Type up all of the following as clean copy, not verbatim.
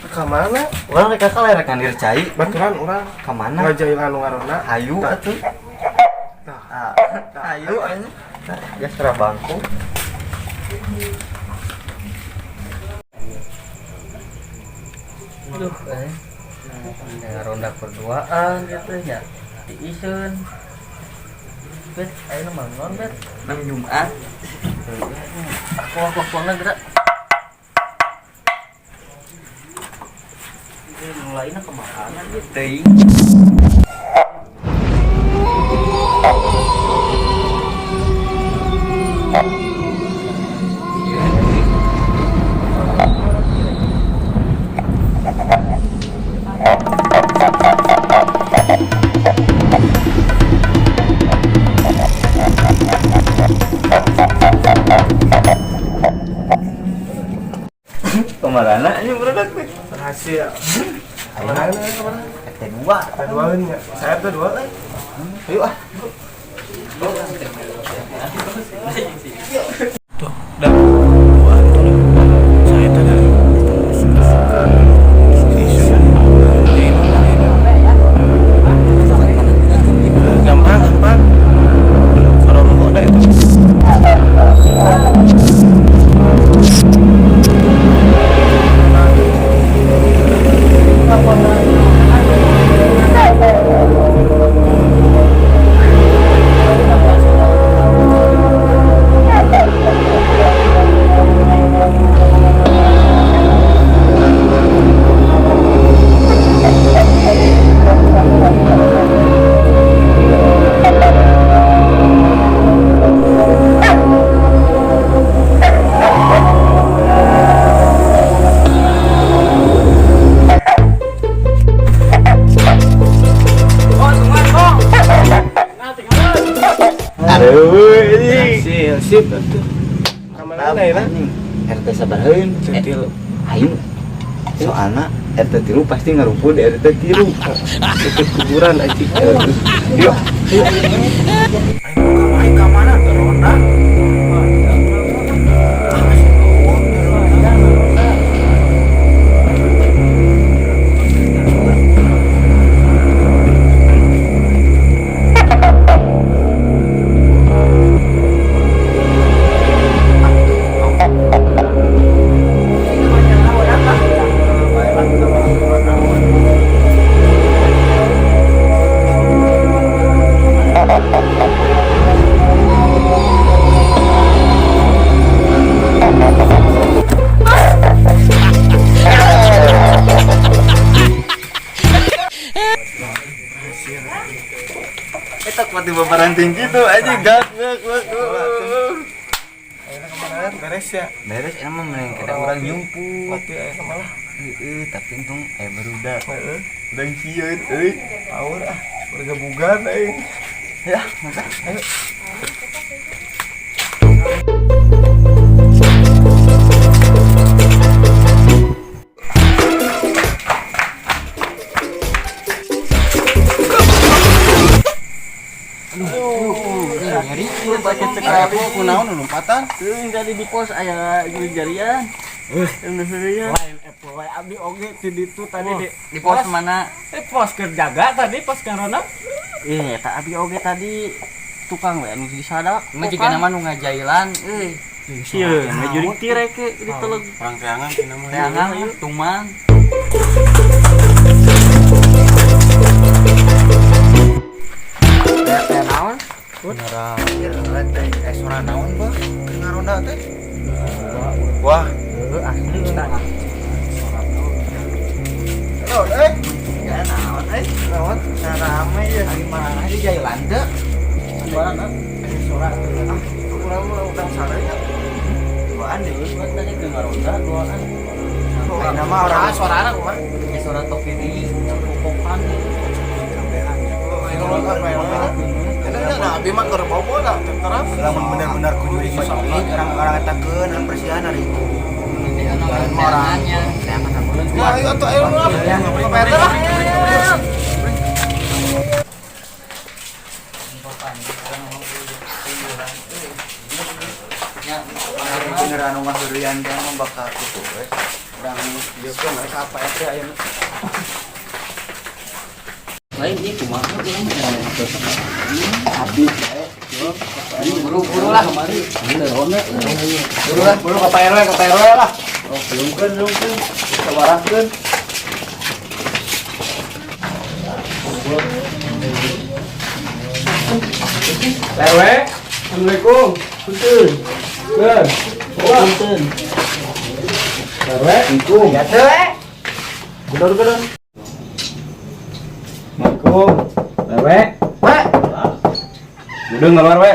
Ka mana? Urang rek ka rek ngandir cai. Baturan urang. Ka mana? Ngajailan nu ngaronda. Hayu atuh. Tah. Ah, hayu anjing. Nah, geus ra bangku. Duh, eh. Ngaronda berduaan gitu ya. Diiseun. Bet, ayeuna mah naon, Bet? Nang Jumat. Aku aku gerak. Mulainya kemana gitu? Teuing. Kemarana ini produk teh. Berhasil. Ayo. Kemana? Kemana? RT 2. Kita duain ya. Saya tuh dua kan. Ayo ah. Tuh, dah. Duaan tuh. Saya tadi. Gampang, gampang. Kalau mau dah itu. Aduh, ini. Hasil, sip atuh. Kamana ya? RT sabaraheun? Tilu. Ayo. Soalna RT 3 pasti ngarumpul di RT 3. Ikut kuburan anjing. Yuk. Ayo ka mana teh ronda? Eta kuat di babaranting gitu aja gak gak gak. Ayeuna kemana? Beres ya. Beres emang mending kita urang nyumpu. Mati aya malah. Heeh, tapi untung aya barudak. Heeh. Urang sieun euy. Power ah, bergebugan aing. Ya, masa. Ayo. Nyeri ieu baca sekali. Kunaon lompatan? Teuing tadi di pos aya jarian. Lain Apple wae abdi oge ti ditu tadi di Di pos mana? Pos kerjaga tadi pos Kang Ronald. Ih, eta abi oge tadi tukang we anu disadak. Mah jiga nama nu ngajailan euy. Sieun, ngajuring tirek ke di teleg. Orang teangan tina mah. Teangan tuman. Teh naon? Nara. Eh sora naon bah? Ngaronda teh. Wah, Heuh, asli eta. naon eh? Ya naon euy. Naon? Nah, rame ya di mana di jailan teu. Suara na. Eh sora. Ah, urang mah urang sarenya. Duaan deh. Kan tadi ke ngaronda duaan. Ayeuna mah orang Suarana kumaha? Eh suara topi di popokan. Nah, abi mah keur bobo lah, terus. Lamun bener-bener ku jurig mah jurig, orang-orang eta keun urang bersihan hari itu. Lain orangnya. Ya, ayo atuh ayo lah. Ke PT lah. Beneran rumah durian teh mah bakal kitu we. Urang ieu Oke, mereka apa ya ayeuna. Lain ieu kumaha urang mah. Habis. Buru-buru lah kemari. Ronda. Buru lah, buru ke Pak RW, ke Pak RW lah. Oh, belumkeun, belumkeun. Sabarahkeun. Pak RW, Assalamualaikum. Punten. Punten. Punten. Pak RW, Assalamualaikum. ya teh. we. Gedor gedor. Assalamualaikum. RW. We. Udah ngeluar we.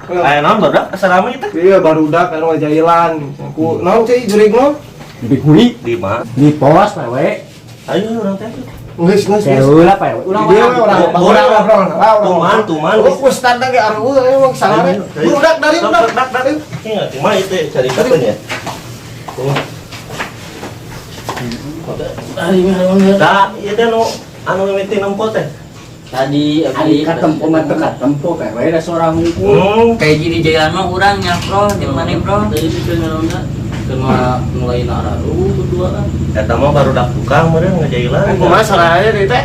Aya naon barudak asa rame teh? Iya barudak anu ngajailan. Ku naon cai jurig naon? Di hui. Di mana? Di pos Pak RW. Ayo urang teh. Geus geus geus. Heula Pak RW. Ulah Dia we urang urang urang urang. Tuman, tuman. Oh, ustad ge areuh emang salah. Budak dari budak. Dak dak. Iya, di mana itu caritakeun ya? Tuh. Da, ieu teh nu anu mimiti nempo teh. Tadi Ari katempo mah teu katempo Pak RW da sorang hungkul. Kayak gini jalan mah urang nya bro, jeung maneh bro. Tadi sih ngarona kena mulai nararu berdua kan. Eta mah barudak tukang meureun ngajailan. Kan kumaha sorana deui teh?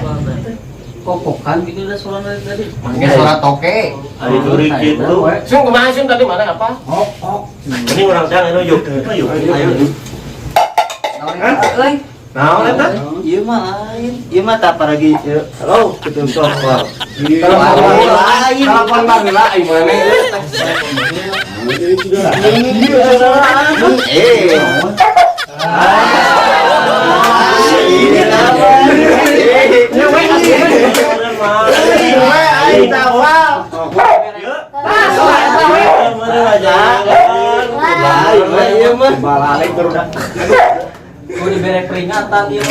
Kokokan gitu udah suara dari tadi. Mangke suara toke. Ari jurig gitu. Sung kumaha sung tadi mana apa? Ini urang teh anu yuk. Ayo. Ayo. Naon euy? Naon eta? Ieu mah lain. Ieu mah tah paragi ieu. Halo, kitu sok. Telepon Lain. Telepon baheula ai maneh. Eh. Ya we we ai tawal. Ieu mah. Balalik barudak. Gua diberi peringatan ieu.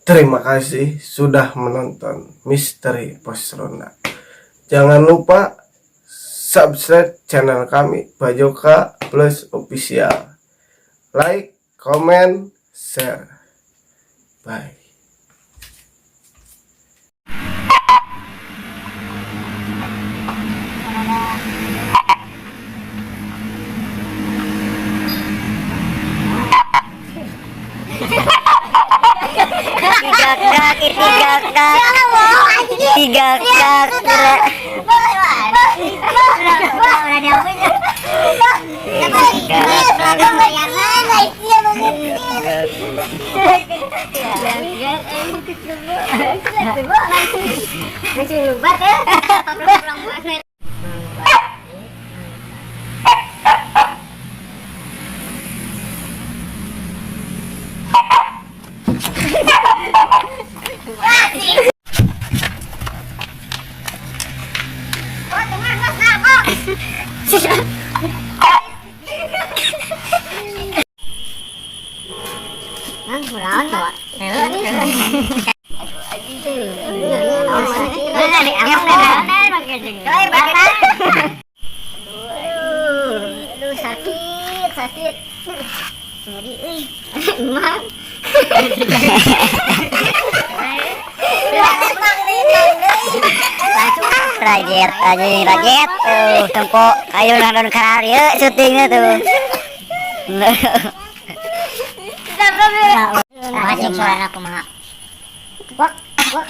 Terima kasih sudah menonton Misteri Pos Ronda. Jangan lupa subscribe channel kami Bajoka Plus Official. Like, comment, share. Bye. Tiga kaki, tiga kaki, tiga kaki. Aduh, sakit, sakit. Ngeri euy. Emang. Rajet anjing, rajet tuh tempo ayo nonton karar yuk syutingnya tuh. Masuk suara kumaha. Wak, wak.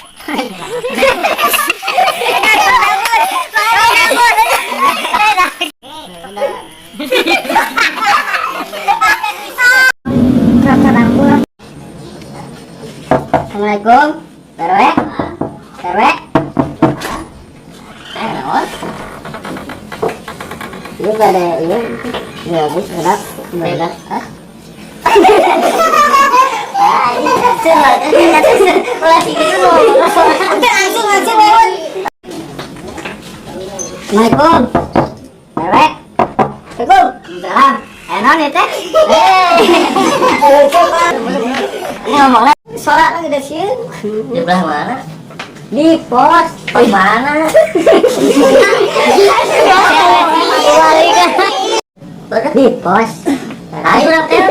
Assalamualaikum. RW. RW. Naon? Ieu pada ieu ya geus berak berak ah. Langsung langsung lewat. Assalamualaikum. RW. Assalamualaikum. Salam. Naon ieu teh? Ini ngomongnya suara lagi dari sini. Di belah mana? Di pos. Oh, di mana? Di pos. Ayo urang teh.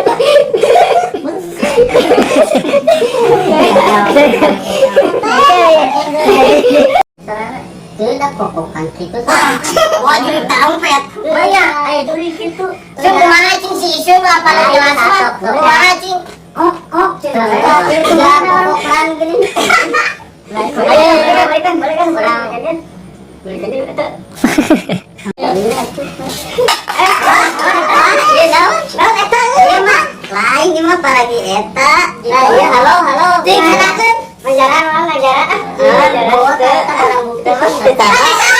Teu da kokokan kitu. Wah, jurig tampet. Banyak aya jurig kitu. Cing kumaha cing si Isun apa lagi masuk? Kumaha cing? Kok kok cenah. Ya kokokan geuning. Ayo, ayo, balikan, balikan, balikan. Balikan dulu eta. Iya naon? Naon eta euy mah? Lain ieu mah paragi eta. Nah, iya, halo, halo. Cing hanakeun. Ngajaran, orang ngajaran ah. Ah, bawa eta barang bukti mah.